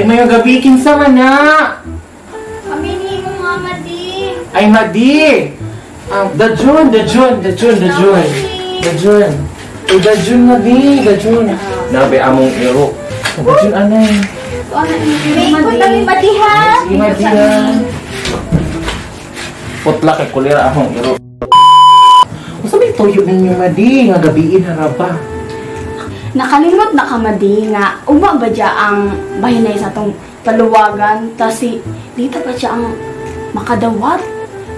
Ay, maayong gabii, kinsa man na? Kami ni imong mama di. Ay, Madi! Dajun, Dajun, Dajun, Dajun. Dajun. Ay, Dajun, Madi, Dajun. Nabe among iro. Dajun, anay. May ikot kami madi ha. Sige, Madi, ha. Putla kay kulira akong iro. Unsa may tuyo ninyo, Madi, nga gabiin haraba? Nakalimot na kamadi nga uma ba dya ang bahinay sa atong paluwagan ta si Lita pa siya ang makadawat.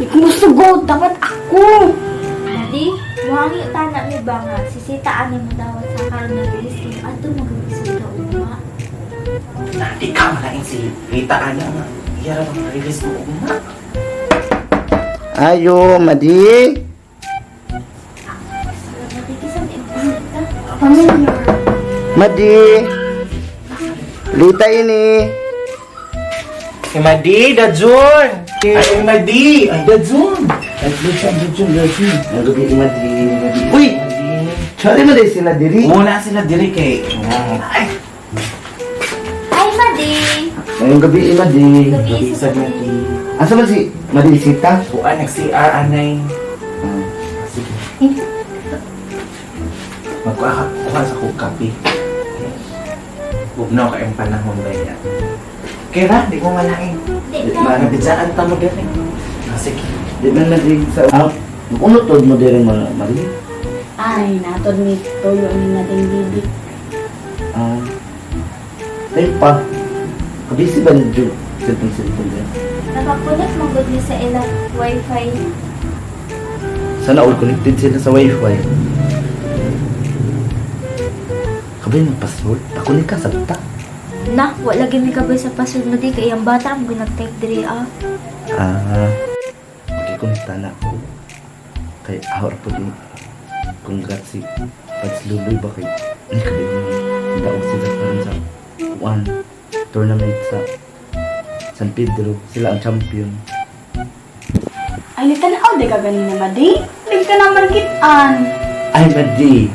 Di ko musugod, dapat ako. Madi, muhangi tana mi ba nga sisita ani mo dawat sa karon nga bilis kay adto maglisod ka ugma. Na, di ka malain si Rita ana nga. Iya ra bang release mo ugma. Ayo, Madi. Madi kisan imong sita. Familiar. Madi. Lita ini. Si Madi, Dajun! Ay, Madi! Ay, Dajun! Dajun, dajun, dajun. Ang gabi, Madi. Madi. Uy! Madi. Sorry mo sila diri. Wala sila diri kay. Ay, Ay Madi. Ngayong gabi, Madi. Gabi sa sa Madi. Madi. Asa man si Madi Sita? Buan nag-CR anay. Sige. Magkuha ka kuha sa kong kape. Bugnaw ka yung panahon ba niya. Kaya di ko malain. Di ka. Nabidjaan ta mo diri. Ah, sige. Di man Madi sa... Ah, unutod mo diri mga Madi. Ay, natod ni tuyo ni nating bibi. Ah. Tayo pa. Kabisi ba ni Ju? Cellphone, cellphone din. Nakakunot man gud ni sa ilang wifi. Sana all connected sila sa wifi. Kabay ng password. Pakunik ka sa ta. Na, wala lagi mi kabay sa password Madi kay ang bata mo nag-type diri ah. Ah, makikonekta na ako. Kay ahor po din. Congrats si Pads Luloy ba kay ay kabay mo. Daog sila karon sa one tournament sa San Pedro. Sila ang champion. Ay, nitanaw di ka ganina, Madi. Di ka naman kitaan. Ay, Madi.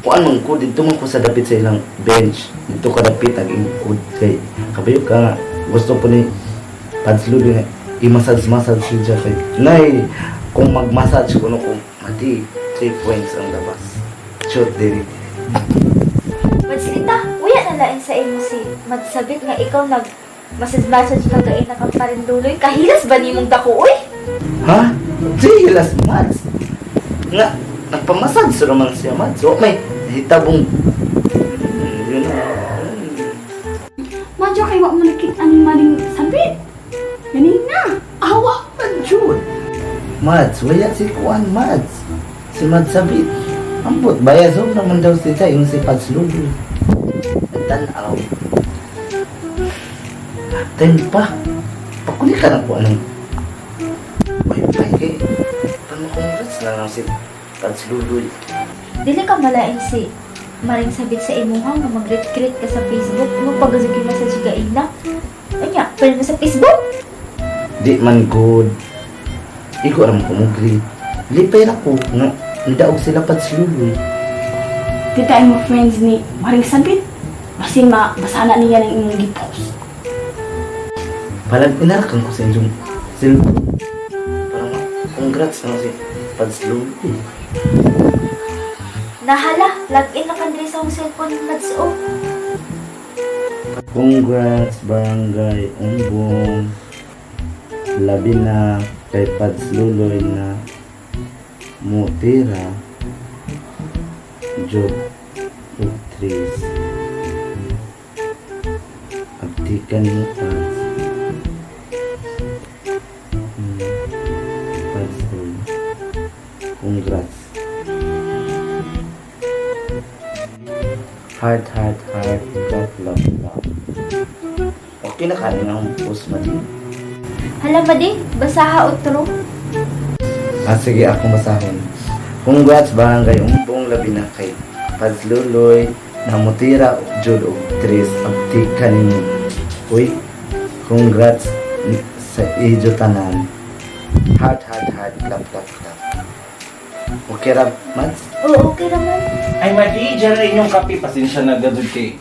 Kuan man ko, dito man ko sa dapit sa ilang bench. Dito ka dapit, ang ingkod kay kabayo ka nga. Gusto po ni Pads Luloy nga i-massage-massage siya kay Nay, kung mag-massage ko no kung Madi, 3 points ang labas. Shoot diri. Madslita, uya na lain sa imo si Madsabit nga ikaw nag massage-massage ka kay nakaparinduloy. Kahilas ba nimong dako oy? Ha? Di, hilas Mads. Nga, nagpamassage raman siya, Mads. O, may hitabong. Yun na. Madyo kay wa mo nakitaan ni Maring Sabit. Ganina. Awa man, Jud. Mads, wala si Kuan, Mads. Si Mads Sabit. Ambot, bayazong naman daw siya yung si Pads Lulo. Tanaw. Time pa. Pakuli ka ng kuan ng wifi kay. Paano congrats na lang si Pads Lulo. Dili ka malain si Maring Sabit sa imuha nga mag-greet ka sa Facebook mo pag massage ka ina. Anya, pwede mo sa Facebook? Di man good. Iko ra man ko mo greet. Lipay ra ko nga nidaog sila Pads Lulo. Di tayo mo friends ni Maring Sabit. Basin ma, basana niya ng imong gipost. Palag inarakan ko sa inyong cellphone. Parang congrats na si Pads Lulo. Nahala, log in na kan diri sa akong cellphone Mads oh. Congrats Barangay Umbong. Labi na kay Pads Luloy na mutira Job Utris. Abtikan mo Pads. Pads Luloy. Congrats. Heart, heart, heart, love, love, love. Okay na kanin ang post mo. Hala Madi, basaha utro. Ah, sige, ako masahon. Congrats, Barangay Umbong, labi na kay Pazluloy, namutira, Jud og Tris, abtika nimo. Uy, congrats sa ijo tanan. Heart, heart, heart, clap, clap, clap. Okay ra, Mads? Oo, okay ra man. Ay, Madi, dyan na inyong kape. Pasensya na gadod kay.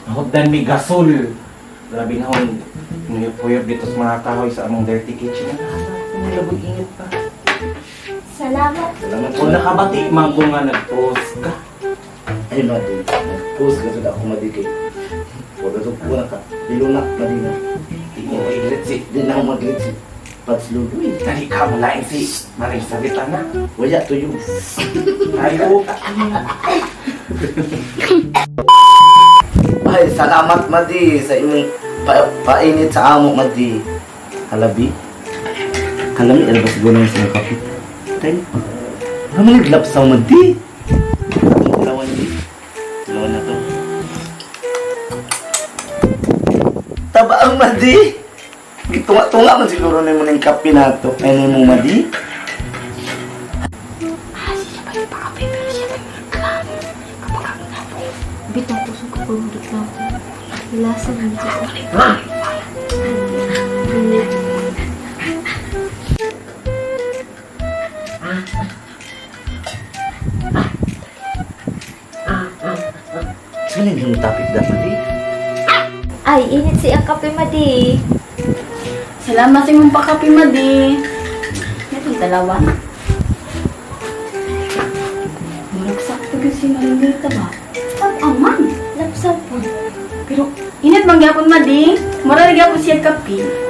Nahugdan mi gasol. Grabe na akong nuyop-uyop dito sa mga kahoy sa among dirty kitchen. Ang labog init pa. Salamat. Salamat. Kung nakabati man ko nga nag-post ka. Ay, Madi. Nag-post ka sa ako, Madi, kay. Huwag ka ko na ka. Iluna, Madi na. Di mo i-greet si. Di na ako mag-greet si Pads Luloy. Dali ka mo lain si Maring Sabit na. Wala to you. Ayo. Ay, salamat, Madi, sa imong painit sa amo, Madi. Halabi. Kalami, alabas siguro ng sa kape. Tayo pa. Ano man sa Madi? Dalawan di. Dalawan na to. Taba ang Madi! Gitunga-tunga man siguro na mo ng kape na to. Ay, mo, Madi. Ah, siya pa yung pakape, pero siya pa yung reklamo. Kapag ang napo, Bitang kusog ko pag reklamo. Hilasan mo siya. Saan yung topic dapat, Madi? Ay, init siya ang kape, Madi. Salamat sa imong pakape, Madi. Itong dalawa. Murag sakto gyud si Marinita ba? Aman. Lapsaw po. Pero init man gyapon, Madi. Mura ra gyapon siya kape.